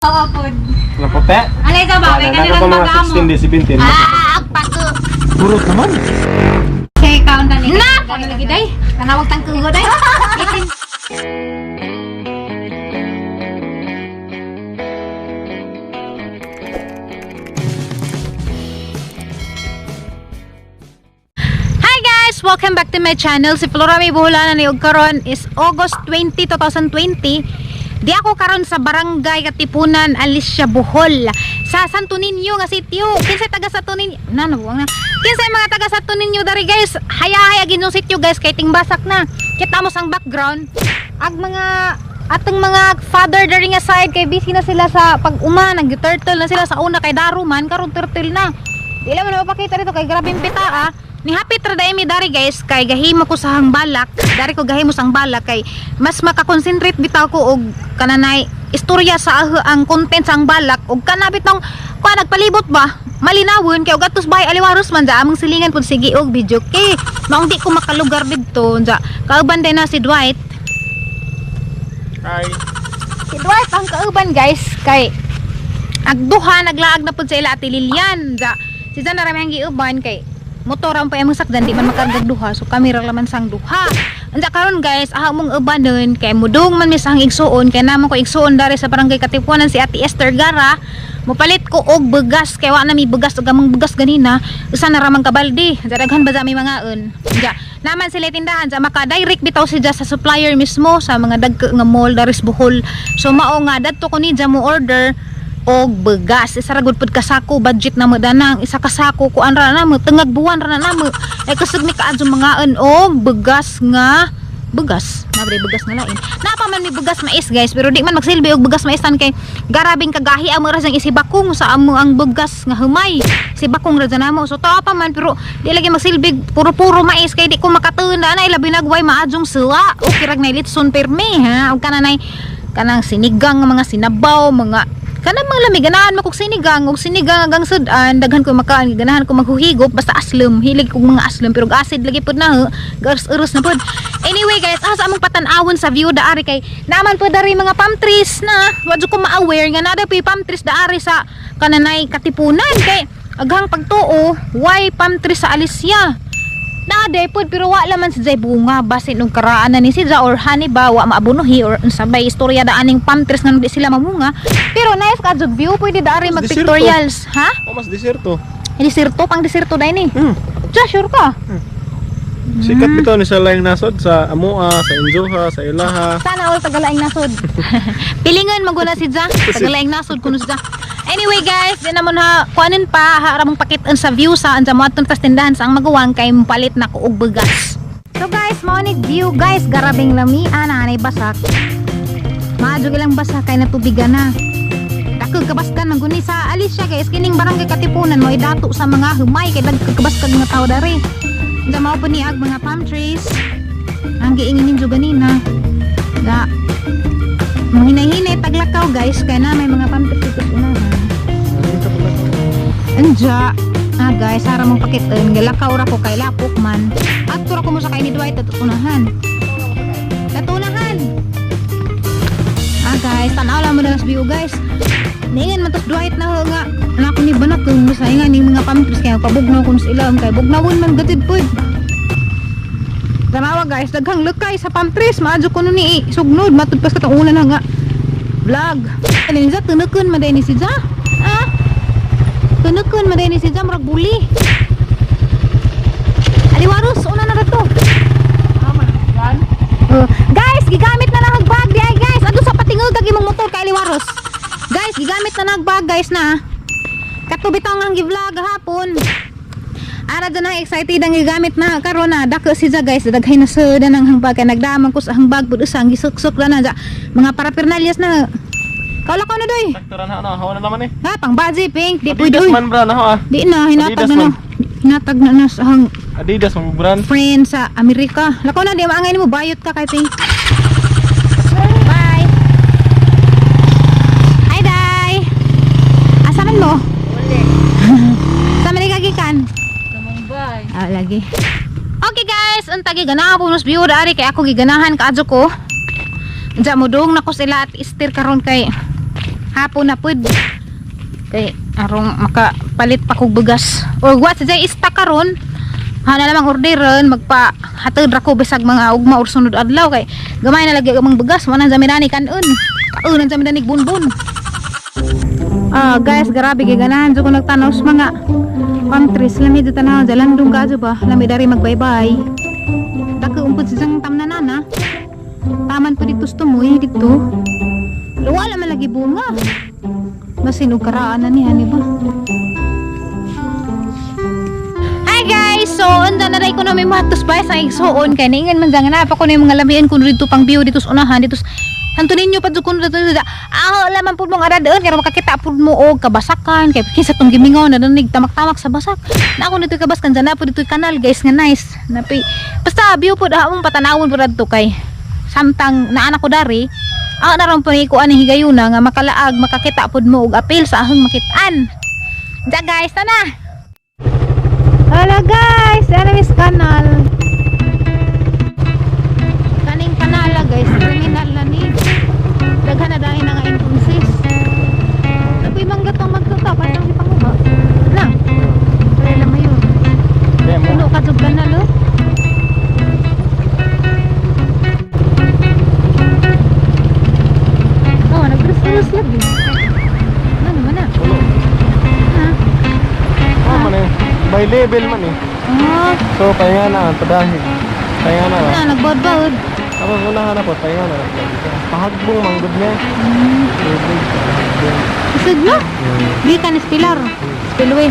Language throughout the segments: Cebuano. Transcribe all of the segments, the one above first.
Oo, pod. Naputi. Alay sa ba, kay Wala na kanilang pa mga bagamo. 16, 17. Ah, agpato. Burot naman. Kay kaon tani. Na, paano lagi day? Tanawag tang kugo day. Hi guys! Welcome back to my channel. Si Flora May Buhulanan ni og karon is August 20, 2020. Di ako karon sa Barangay Katipunan, Alicia, Bohol. Sa Santo Niño nga sitio. Kinsay taga Santo Niño? Na nabuwang na. Kinsay mga taga Santo Niño dari guys? Haya-haya ginyong sitio guys kay tingbasak na. Kita mo sang background. Ag mga atong mga father dari nga side kay busy na sila sa pag-uma, nag-turtle na sila sa una kay daruman karon turtle na. Di lang mo na mapakita dito kay grabing pita ah. Ni happy tra dai mi dari guys kay gahimo ko sa hangbalak. Dari ko gahimo sa hangbalak kay mas makakonsentrate bitaw ko og kananay istorya sa ang content sa hangbalak og kana bitong kuan nagpalibot ba malinawon kay og atos bahay aliwaros man da among silingan pud sige og video kay maong di ko makalugar didto ja kauban day na si Dwight. Hi. Si Dwight ang kauban guys kay agduha naglaag na pud sa ila Ate Lilian ja si Zan na rami ang giuban kay motor ang pa imong sakdan di man makargag duha, so kami ra laman sang duha. Anja karon guys, aha mong ubanon kay mudung man mi sang igsuon kay namo ko igsuon dari sa Barangay Katipunan si Ate Esther Gara. Mopalit ko og bugas kay wa na mi bugas ug among bugas ganina usa na ra man ka balde. Anja daghan ba sa mi mangaon. Anja naman sila tindahan sa maka direct bitaw siya sa supplier mismo sa mga dagko nga mall dari sa Bohol. So mao nga dadto ko ni mo order og bugas. Isa ra gud pud ka sako, budget na mo danang isa ka sako kuan ra na mo, tengag buwan ra na namo ay kusog mi kaadto mangaon og bugas nga bugas na bre, bugas nga lain napa man mi bugas mais guys, pero di man magsilbi og bugas mais tan kay garabing kagahi amo ra sang isibakong sa amo ang bugas nga humay, sibakong ra dyan namo. So tao pa man pero di lagi magsilbi puro-puro mais kay di ko makatun na labi nagway maadjong sila okay rag nay litson pirmi ha og kananay kanang sinigang nga mga sinabaw, mga kanang mga lami ganahan mo kog sinigang og sinigang hanggang sudan daghan ko makaan, ganahan ko maghuhigop basta aslom, hilig kog mga aslom pero acid lagi pud na gars-urus na pud. Anyway guys, asa among patan-awon sa view daari kay naman pud dari mga palm trees na wa jud ko ma-aware nga naa puy palm trees daari sa kananay Katipunan kay aghang pagtuo why palm trees sa Alicia. Naa pod pero wala man si Jay bunga basin og karaan na ni si Ja or honey ba wa maabunuhi or unsa bay istorya da aning palm trees nga di sila mamunga, pero nice ka jud view, pwede daari Mas mag diserto. pictorials ha. Oh, mas diserto. Diserto pang diserto dai ni. Ja, sure ka? Sikat bitaw ni sa laing nasod sa Amoa, sa Injoha, sa Ilaha. Sana all tagalaing nasod. Pilingan maguna si Ja, tagalaing nasod kuno si Ja. Anyway guys, di naman ha kuanin pa ha ramong pakitaan sa view sa anja mo atong tas tindahan sa ang maguwang kay palit na ko og bugas. So guys, mao ni view guys, garabing lami ana anay basak. Maadyo ilang basak kay natubigan na. Dakog kabaskan man guni sa Alicia guys, kining Barangay Katipunan mo idato sa mga humay kay dagkag kabaskag mga tao dari. Anja mao po ni ag mga palm trees. Ang giingin ninyo ganina. Da. Manghinay-hinay taglakaw guys kay na may mga palm trees dito sa unahan. Anja. Ah guys, sara mong pakitin. Galakaw ra ko kay lapok man. Adto ra ko mo sa kay ni Dwight at unahan. Tatunahan. Ah guys, tanaw lang mo na sa view guys. Niingan man tos Dwight na ho nga. Anak ko ni Banak kung masaya nga ni mga palm trees kaya pabugnaw ko sa ilam kay bugnawon man gatid pud. Tanawa guys, daghang lukay sa palm trees. Maadyo ko ni sugnod matud pas katong una na nga vlog. Ano ni Za tunukon man ni si Ja? Ah? Tunukon man ni si Ja murag buli. Aliwaros, una na to. Oh, guys, gigamit na lang ang bag di ay guys. Ado sa patingog kag imong motor kay Aliwaros. Guys, gigamit na nag bag guys na. Kato bitaw nga ang gi-vlog hapon. Ara dyan ang excited ang gigamit na karon na dako si Ja guys, daghay na sa danang hangbag kay nagdamang ko sa hangbag pud usa ang gisuksok na na ja. Mga paraphernalias na. Kaula ko na doy. Sakto ra na ano, hawa na naman eh. Ha, pang baji pink, di pwede Adidas uy. man bra na ho ah. Di na hinatag Adidas na na. man. Hinatag na na sa hang Adidas man brand. friend sa Amerika. Lakaw na di maangay nimo bayot ka kay pink. Bye. Hi day. Asa man mo? Sa man ka gikan? Sa Mumbai. Ah, lagi. Okay guys, ang tagi ganahan po nos view dari kay ako giganahan kaadyo ko. Diya mo dong nako sila at istir karon kay Hapon na pud. Kay arong makapalit pa kog bugas. Or what sa ista karon. Hana lamang orderon magpa hatod ra ko bisag mga ugma or sunod adlaw kay gamay na lagi ang bugas wala na dami kanon. Kaunan sa mi bunbun. Ah, guys, grabe kay ganahan jud ko nagtanaw sa mga palm trees. Lami jud tanaw jalan dong kadyo ba. Lami dari magbaybay. Dako umpod sa isang tamnanana. Taman po dito sa tumoy dito. Pero wala man lagi bunga. Basin og karaan na niya, di ba? Hi guys! So, unda na rin ko na may matos ba sa igsuon kay niingan man dyan nga pa ko na yung mga lamian kun dito pang view dito sa unahan dito sa Hanto ninyo pa kun dito sa ah wala man pud mong aradon kay makakita pud mo og kabasakan kay kinsa tong gimingaw na nanig tamak-tamak sa basak. Na ako dito kabaskan dyan na pud dito kanal guys nga nice. Napi basta view pud ha mong patanawon pud adto kay samtang naana ko dari ah naron po ni ko ani higayuna nga makalaag makakita pud mo og apil sa ahong makitaan. Ja guys, tana. Hello guys, Enemies Canal. Kaning kanala guys, criminal na ni. Daghan na dahil na nga entrances. Napoy mangga tong magtuta, parang ipanguha. Na. Pero lang mayo. Puno ka jud kanal oh. Oh, nagdrus-drus lagi. Ano man na? Ha? Oh, man eh. By level man eh. Ah, So, pahinga na, padahig. Pahinga na. na nagbaud-baud. Tapos unahan na po, pahinga na. Pahagbong manggod niya. Tubig, pahagbong. Isod na. Di ka ni Pilar. Spillway.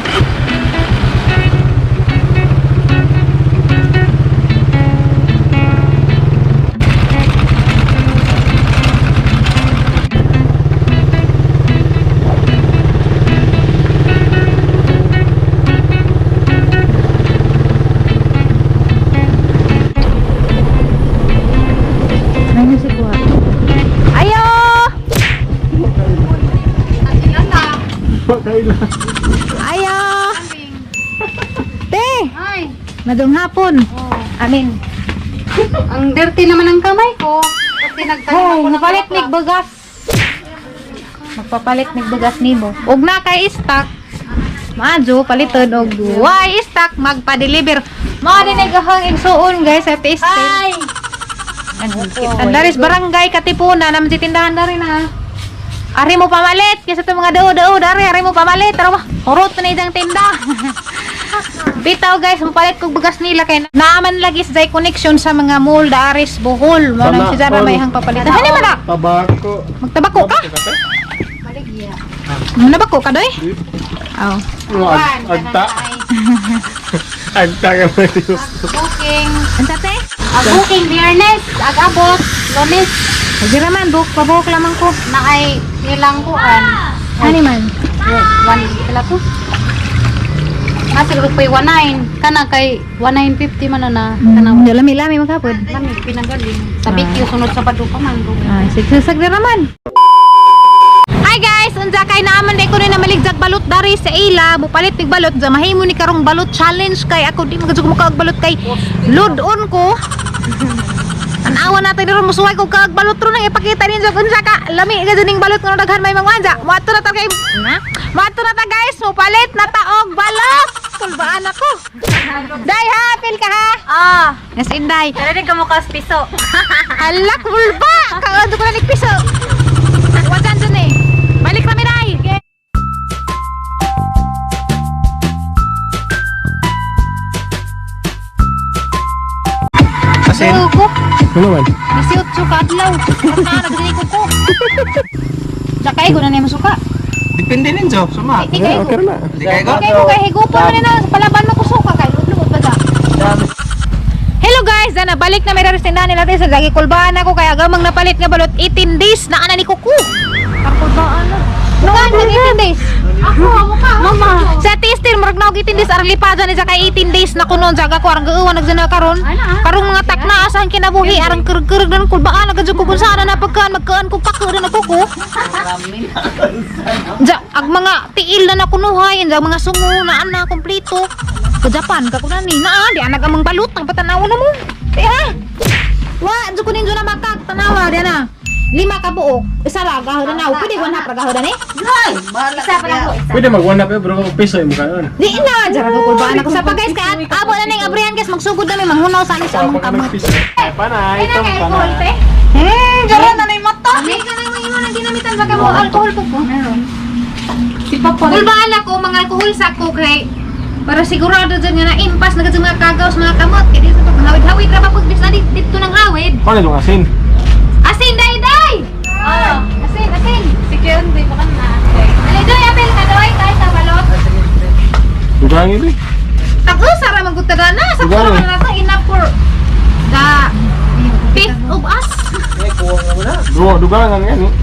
Ay, nasi kuha. Ayo! Kailan? Ayo! Te! Ay, Madung hapon. oh. Amin. Ang dirty naman ang kamay ko. Kasi nagtanim Oh, ako ng magpalit bulaklak. mig bugas. Magpapalit mig bugas nimo. Og na kay stock. Maadyo paliton og why stock magpa-deliver. Mao din ay gahang igsuon guys sa taste. Ay! Andaris barangay Katipunan naman si tindahan dari na. Ari mo pamalit kaysa itong mga dao-dao dari ari mo pamalit tara ba hurot na isang tinda. Bitaw guys, mapalit kog bugas nila kay naaman lagi sa connection sa mga mall Daris Bohol. Mao nang si Zara may hang papalitan. Hani man na? Tabako. Magtabako ka? Baligya. Nabako ka doy? Aw. Oh, agta. Agta ka na Diyos. Booking. Unsa te? Ang booking Biyernes, ag-abot, Lunes, Dira man buk pabuk lamang ko. na ay nilang kuan. Hani man? One, pila to? Nasa ko pa 19. Kana kay 1950 man na na. Kana Mm, lami-lami maghapon. lami pinagaling. Sa BQ sunod sa Bado pa man. Ah, sige sag dira man. Hi guys, unsa kay naaman day ko ni na maligjag balot dari sa ila, mupalit mig balot sa mahimo ni karong balot challenge kay ako di magajud mo kaag balot kay lud-on ko. Tanawa natin diri musuway ko kaag balot ron nang ipakita ninyo kung unsa ka lami ka ning balot nga daghan may mangwanza. Moadto na ta kay na? Moadto na ta guys, mupalit na ta og balot. Kulbaan ako. Day ha, pil ka ha. Ah, Yes, Inday. dali ka mo kas piso. Alak bulba! Kaado ko na nagpiso. Wajan dun eh. Balik kami day. Asin? Ko. Ano man? 18 ka adlaw. Basta nagdini ko ko. Sakay ko na na masuka. Depende ninyo, suma. Di kay ko. Okay na. Di kayo ko? Kay ko kay higupon mo na sa palaban mo kusuka kay lutlumot ba Hello guys, dana balik na may raris tindahan nila tayo sa lagi kulbaan ako kaya gamang napalit nga balot 18 days na ana ni kuku. Ang kulbaan na. Noon, nag 18 days. Ako, amo ka. Mama. Sa tistir murag naog 18 days arang lipadan ni sa kay 18 days na kunon sa ko arang gauwan nagsana karon. Karong mga takna asahan kinabuhi arang kerg-kerg dan kulbaan nagadyo ko kung saan na pagkaan magkaan ko pako na nagkuko. Ja, ag mga tiil na nakunuhay, ja mga sungo na ana kompleto. Ka Japan ka kunan ni naa di anag amang balut ang patanaw na mo. Di ha. Wa, dyo ko ninyo na makak tanawa di na. Lima ka buok, isa ra gahod na. Pwede 1.5 ra gahod ani? Isa pa lang ko, isa. Pwede mag 1.5 eh, bro. Piso yung mukha nun. Di na, jara ko kulbaan ako sa pa guys kay at abo na ning abrihan guys, magsugod na mi manghunaw sa amin sa among kamot. Piso. Ay, panay. Ay na Itong kay alcohol panay. te. Jara na na mata. Ay ka na mo imo nang ginamitan baka mo alcohol po po. Meron. Si Papa. Kulbaan ako mga alcohol sa ko kay para sigurado dyan nga na impas na gud mga kagaw sa mga kamot kay di sa paghawid-hawid ra pa pud bis na dito nang hawid. Paano yung asin? Asin day day. Ah. Asin asin. Si Keon, di ba ka na? Ali doy apel ka doy kay sa balot. Dugang ini. Tag-usa ra man gud tada na sa Dugang puro eh. na to enough for the fifth of us. Dugang, dugang ang yan eh.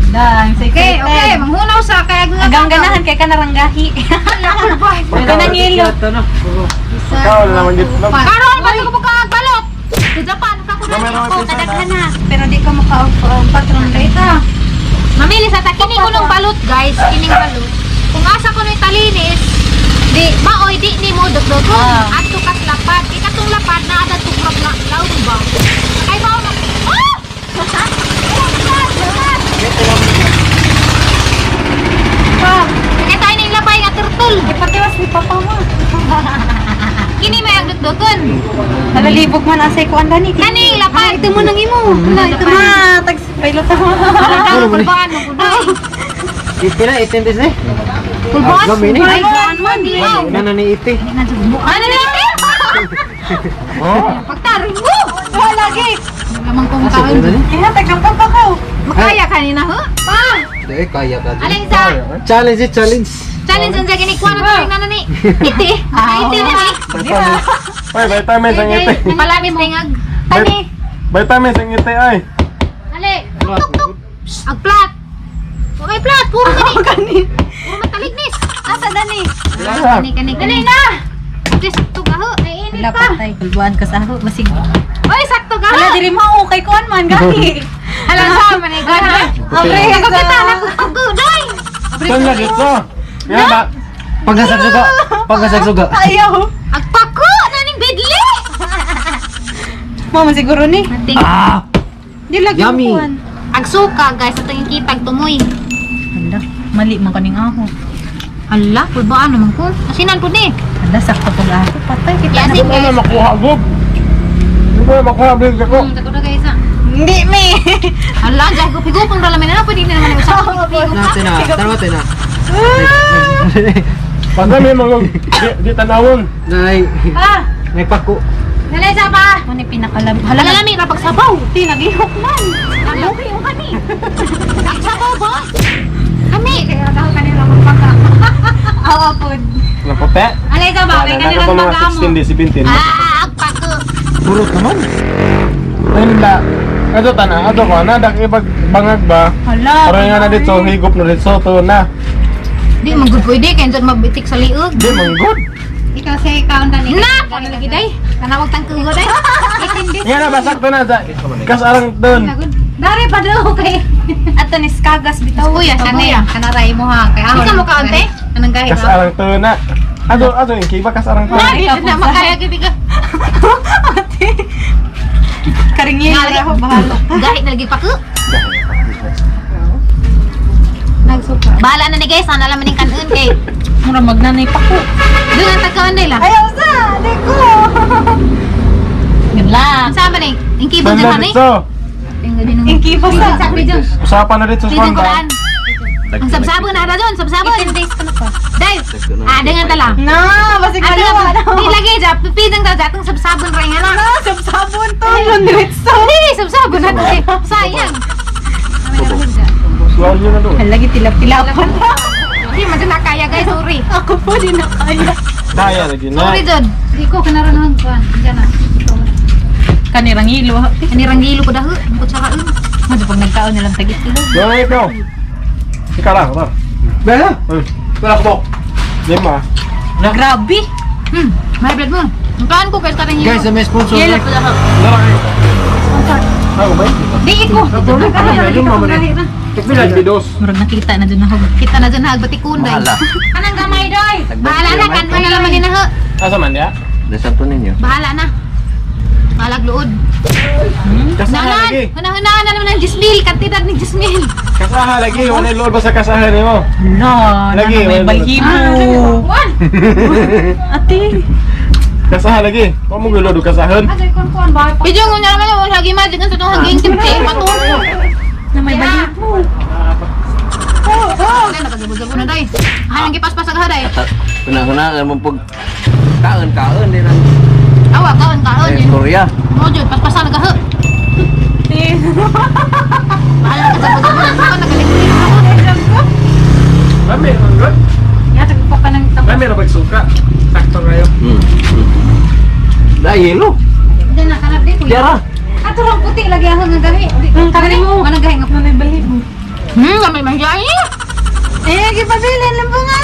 Dang, say Okay, okay, manghunaw sa kay mga Hanggang ganahan kay ka naranggahi. Kanang ilo. Ikaw na naman dito. Karon pa ko ka balot. Sa Japan ka ko Gamay na. ra Oh, piso na. kadaghan na. Pero di ka maka-patron data. Mamili sa ta kini ko nung balot guys, kining balot. Kung asa ko ni talinis, di maoy di nimo dugdugon. Ah. Adto kas lapad, kay katong lapad na adto prop na laon ba. Kay mao na. Ah! Kaya tayo ning labay nga turtle. Ipatiwas ni Papa mo. Kini may ang dugdugon. Nalalibog man asay ko ang dani. Kaning lapad. Ito mo nang imo. Wala, ito na. Tag pilot ako. Alam kulbaan mo kuday. Pila, 18 days eh. Kulbaan. Gami ni. Ay, kulbaan man. Di. Ano ni iti? Ano na iti? Oh. Pagtaring mo. Wala lagi. Lamang kong kaon. Kaya tagang pa ko. Makaya kanina ho? Pa. Eh, kaya ka. Alin sa Challenge eh, challenge. challenge ang gini kuha na tuwing na ni. Iti. Iti na ni. Ay, vitamins ang ngiti. Palamis tingag. Tani. Vitamins ang ngiti ay. Ale. Tuk tuk tuk. Ag plat. Okay plat, puro kani. Puro matalignis. Asa dani? Kani kani. Dali na. Di sakto ka ho. Ay init Wala pa. patay. Kulbuan ka sa ako. Basig. Oy sakto ka ho. Wala diri mo okay kuan man gahi. Hala sa man ay gana. Abre Ako kita na ko day. Saan na dito? Yan ba? Pagkasagsuga. Pagkasagsuga. Ayaw. Agpako na ning bidli. Mama siguro ni. Ating Ah! Di lagi Yummy. mo kuan. Agsuka guys atong kitag tumoy. Hala, mali man kaning ako. Hala, kulbaan naman ko. Asinan po ni. Hala, sakto pag ako. Patay kita Yasin Hindi mo na guys. makuha, Gob. Hindi mo na makuha, Big ako. Tako na guys ah. Hindi me. Hala, dahil ko pigupong ralamin na pwede na naman usap. Natin na. Tama na. Pagkami mga di, di tanawon. Nay. Ah, Nay pako. Dali sa pa. mo ni pinakalam. Hala, Hala lami ra pagsabaw. ti naglihok man. Naluhi mo kani. Pagsabaw ba? Kami kaya daw kani ra magpaka. Oo pod. Naputi. Alay sa ba kay Wala kani na ra pa mga magamo. 16 di 17. Ah, agpako. Purot naman. Hindi. Ato tana, ato ko na dak ibag bangag ba? Hala. Parang nga na dito, higop na dito, to na. Di man gud pwede kay dyan mabitik sa liog. Di manggod. Ikaw sa ikaw dani. Na, ano lagi day? Tanawag tang kugo day. Nga na basak to na sa kas arang doon. Dari pa daw kay. Ato ni Skagas bitaw. Kuya, sana kanaray mo ha. Kay ahon. Ikaw mo kaunti? Anong gahi Kas arang to na. Ato ato yung kiba kas arang to. Ay, na makaya gid ka. Ate. Karingin Nga, ako bahala. Gahi na lagi pa ko. Nagsuka. Bahala na ni guys, ana laman ning kanon kay. Mura magnanay pa ko. Doon ang tagkaon nila. Ayaw sa, di ko. Good luck. Ang sama ni, ang kibon Saan dyan na hani. dito? Ingkiba sa. Usapan na dito sa Dito kwan ba? kulaan. Ang sabsabon na doon, sabsabon. 18 days ka na pa. Dai. Ah, dengan tala. Na, basig Ato maluwa na, na. di lagi ja, pipidang ta atong sabsabon ra nga na. Na, sabsabon to. Londiretso. Di, sabsabon na to. Sayang. Suwal nyo na doon. Hala, gitilap-tilapan. Di man na kaya guys, sorry. Ako po, di na kaya. Daya lagi na. Sorry jud. Di ko kanaron nang kuan. Diyan na. Kanirang ilo. Ani ranggilo ko dahu, ang kutsara. Medyo pag nagkaon nilang tagit ilo. Doon na ikaw. Ikaw lang, ikaw. Bela. Uy, Wala ko. lima. Grabe. May blood mo. Ang kaan ko guys karang Guys, may sponsor. Yellow pala ako. Dara kayo. Ako ba? Di ko. Bidos. Murag nakita na dun ako. Kita na dyan hag batikon day. Bahala. Kanang gamay doy. Bahala na kan na laman ni na ho. Asa man ya? Nasa to ninyo. Bahala na. Bahalag luod. Kasaha Nanan, lagi. hunahunaan na naman ang Jismil, kantidad ni Jismil. Kasaha lagi. Wala load ba sa kasaha nimo? No, Lagi, may wala. balhibo. Wan. Ate. Kasaha lagi. Wa mo load og kasahan. Video mo na naman yung hagi magic ang sa hanggang kimchi, matuto. Na may balhibo. Oh, nakagabo-gabo na day. Hanang gipaspas ang haday. Kuna-kuna mo pag kaon kaon din ang Awa, kaon kaon yun. istorya. Mo jud paspasan nagaho. Bahala ka sa pagabo na nagalikli. Lami man gud. Yatag pa ka ng Lami ra pag suka. Sakto kayo. Da yelo. Diyan na kanap di kuya. Dara. Ato rang puti lagi ang nga gahi. Ang kare mo. Manang gahi nga. Na may balhibo. Gamay man siya. Eh, gipabilin lang po nga.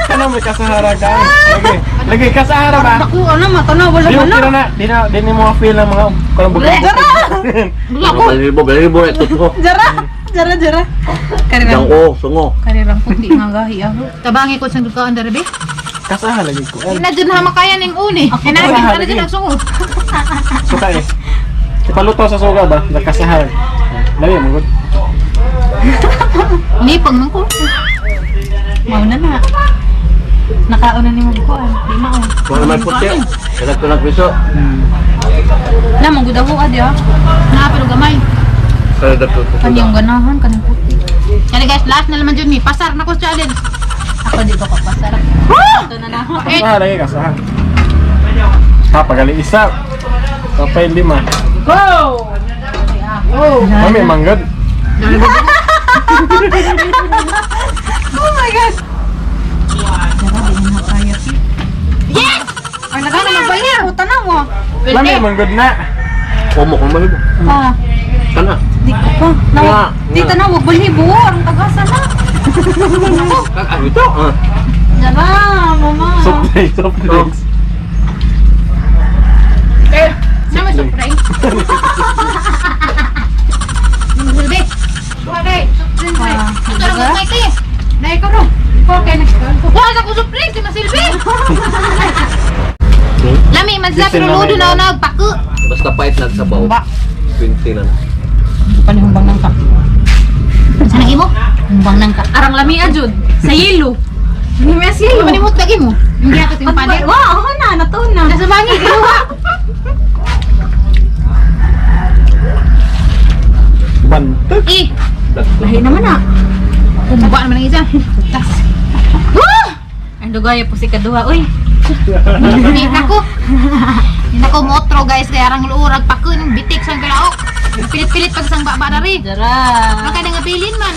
Kana may kasahara ka. Lagi. Lagi kasahara ba? Ako, ano, mata na, wala Di mo man na. kira na, di na, di ni mo feel ang mga kanang bugok. Jara! Ako. Balhibo, balhibo ito to. Jara! Jara, jara. Karirang, Dangko, sungo. karirang puti nga gahi ako. Tabangi ko sa dukaan dere be. Kasaha lagi ko. Di na jud na makaya ning uni. Hinagin Kasaha ka na lagi. jud ang sungo. Suka eh. Ipaluto sa suka ba? Nagkasaha. Lami man gud. Nipang man ko. Mauna na. Nakauna ni mo bukuan. Di mao. Kung naman puti. Kalag ko lang piso. Na, manggudaw ko ka di ah. Na pero gamay. Kalag ko. Kaniyong ganahan, kaniyong puti. Kaya guys, last na naman jud ni. Pasar na ko sa challenge. Ako di ko kapasar. Ito na na ako. Kasaha lagi kasaha. Ha, pagali isa. Kapay lima. Go! Lami man gud. Oh my God! Jara, di mo makaya. Yes! Ay, nagana magbaliw. Tanaw mo. Lami man gud na. Komo kung balhibo. Pa, Kana. di ko pa. Nga, Naw, di nga. tanaw, wag balhibo. Ang tagasa na. Kag ano ito? Ah. Jara, mama. Soft drinks, soft drinks. Eh, sa may surprise. Silbi. Wala. Ito lang ang kay. Dahil ko ro. Okay, next call. Kuha sa ko surprise si Masilbi. Lami man sila pero ludo na nagpaku. Basta pait nagsabaw. 20 na. Panihumbang ng ka. Sana imo? Humbang nang ka. Arang lami ajud. Sa yelo. Hindi may yelo. Manimot lagi mo. Hindi ako yung pader. Wow, ako na, natuon na. Nasa bangi kinuha. Bantag. Eh, Lahi naman ah. kumba naman ang isa. Tas. Woo! Ang dugaya po si kaduha, uy. Hindi ako. Hindi ako motro guys kaya rang luurag paku ng bitik sang kalaok. Pilit-pilit pag sang baba na rin. Jara. Maka nga bilin man.